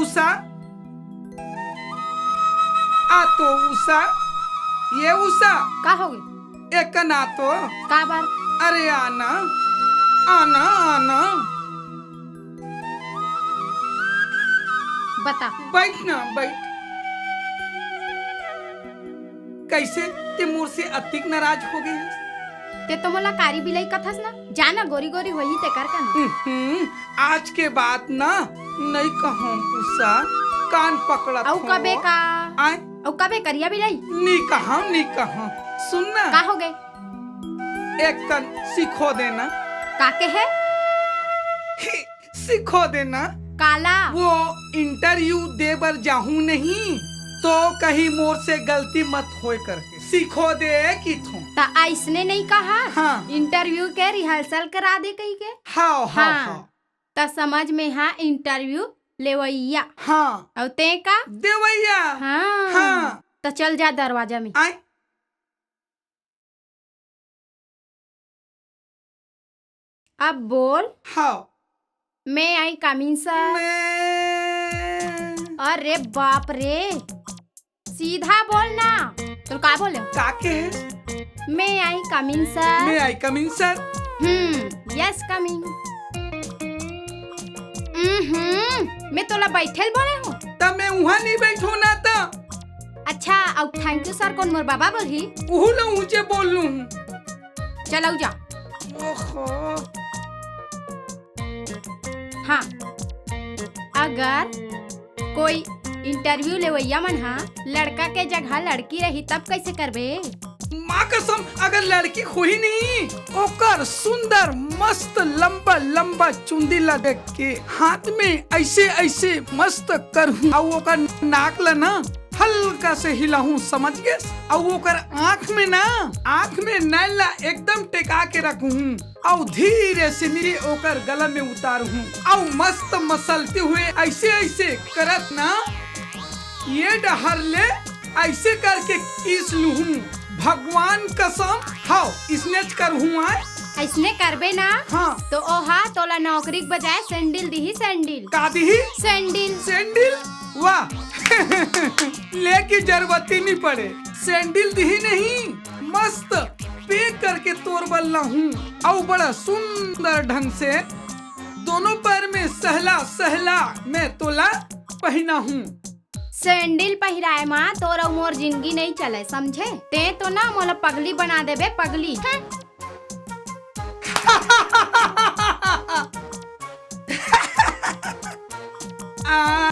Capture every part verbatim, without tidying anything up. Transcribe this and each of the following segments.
उषा, आ तो उषा, ये उषा। का हो गए? एक कन आ तो। का बार? अरे आना, आना, आना। बता। बैठ ना, बैठ। कैसे ते मोर से अतिक नाराज हो गए हस? ते तो मोला कारी बिलाई कथस ना, जा ना, गोरी गोरी होही तेकर कन। हम्म, आज के बात ना नई कहूं उषा, कान पकड़त अउ हूं। कबे का? आय? अउ कबे करिया बिलाई? नी कहूं, नी कहूं। सुन ना। का हो गए? एक कन सिखो देना। का के है? ही, सिखो देना। काला? वो इंटरव्यू दे बर जाहूं नहीं, तो कहीं मोर से गलती मत होए करके। सिखो दे किथों। त अइसने नहीं कहा? हाँ। इंटरव्यू के रिहर्सल करा दे कही के? हाव, हाव, हाँ। हाव। त समझ में हा इंटरव्यू लेवइया। हाँ। अउ ते का? देवइया। हाँ। हाँ। त चल जा दरवाजा में। आय। अब बोल। हाव। May I come in, sir? मैं अरे बाप रे, सीधा बोल ना। तो का बोले? का के है? May I come in, sir? May I come in, sir? Hmm, yes, coming। हम्म, मैं तोला बैठे ल बोले हूँ। त मैं उहाँ नहीं बैठो ना त। अच्छा, अउ thank you sir कोन मोर बाबा बोलही? उहू ल ऊंचे बोल लूँ। चल अउ जा। ओहो। हाँ, अगर कोई इंटरव्यू लेवइया मन हा लड़का के जगह लड़की रही तब कैसे करबे? माँ कसम, अगर लड़की होही नहीं, ओकर सुंदर मस्त लंबा लंबा चुंदी ला देख के हाथ में ऐसे ऐसे मस्त करहूँ, अउ ओकर नाक ला ना हल्का से हिलाहूँ, समझ गेस? अउ ओकर आँख में ना, आँख में नैन ला एकदम टेका के रखहूँ, अउ धीरे से नीचे ओकर गला में उतारहूँ, अउ मस्त मसलते हुए ऐसे ऐसे करत ना ये डहर ले ऐसे करके किस लूहूँ, भगवान कसम। हाव, इसने च करहूँ आय। अइसने करबे ना, हाँ। तो ओहा तोला नौकरी के बजाय सैंडल दिही, सैंडल। का दिही? सैंडल। सैंडल? वाह। लेके जरूरत ही नहीं पड़े, सैंडल दिही नहीं, मस्त पैक करके तोर बर लाहूँ, अउ बड़ा सुंदर ढंग से दोनों पैर में सहला सहला मैं तोला पहिनाहूँ। सैंडल पहिराए मा तोर अउ मोर जिंदगी नइ चलय, समझे? तें तो ना मोला पगली बना देबे, पगली। हं। आ।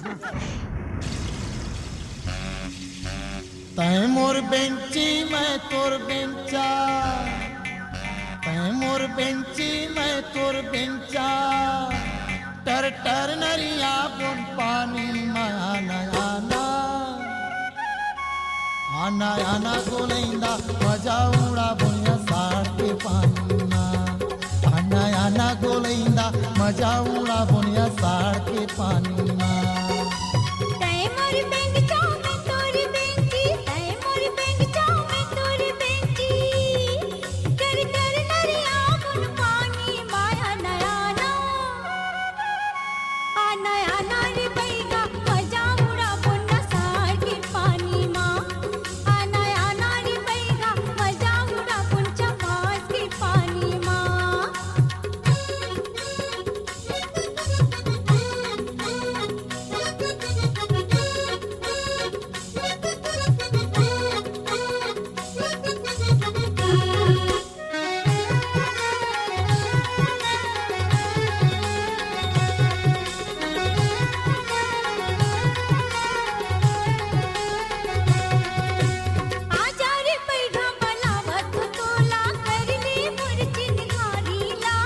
तैं मोर बेंची, मैं तोर बेंचा। तैं मोर बेंची, मैं तोर बेंचा। टर टर नरिया बुन पानी मा आना आना। आना आना गोलैंदा मजा उड़ा बुनिया साड़ के पानी मा। आना आना गोलैंदा मजा उड़ा बुनिया साड़ के पानी मा। तैं मोर बेंचा, मैं तोर बेंची, तैं मोर बेंचा, मैं तोर बेंची। कर कर नरिया बुन पानी मा आना आना। आना आना रे बैगा मजा उड़ा बुन साड़ के पानी मा। आना आना रे बैगा मजा उड़ा बुन चमास के पानी मा। आजा रे पैघा बनावत तोला, कर ले मोर चिन्हारी ला।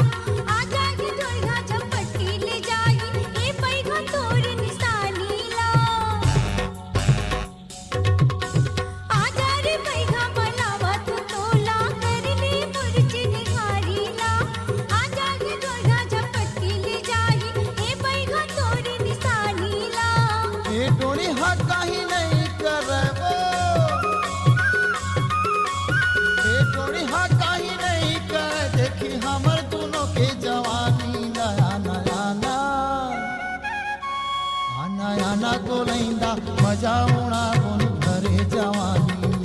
आजा रे जोरघा झपट्टी ले जाही, ए पैघा तोर निशानी ला। आजा रे पैघा बनावत तोला, कर ले मोर चिन्हारी ला। आजा रे जोरघा झपट्टी ले जाही, ए पैघा तोर निशानी ला। ए टोनी हा कहीं नहीं करबो। ए टोनी हा कहीं नहीं कर, देखी हमर दोनों के जवानी नया नया ना। आना तो लैंदा मजा उड़ाबोन भरे जवानी।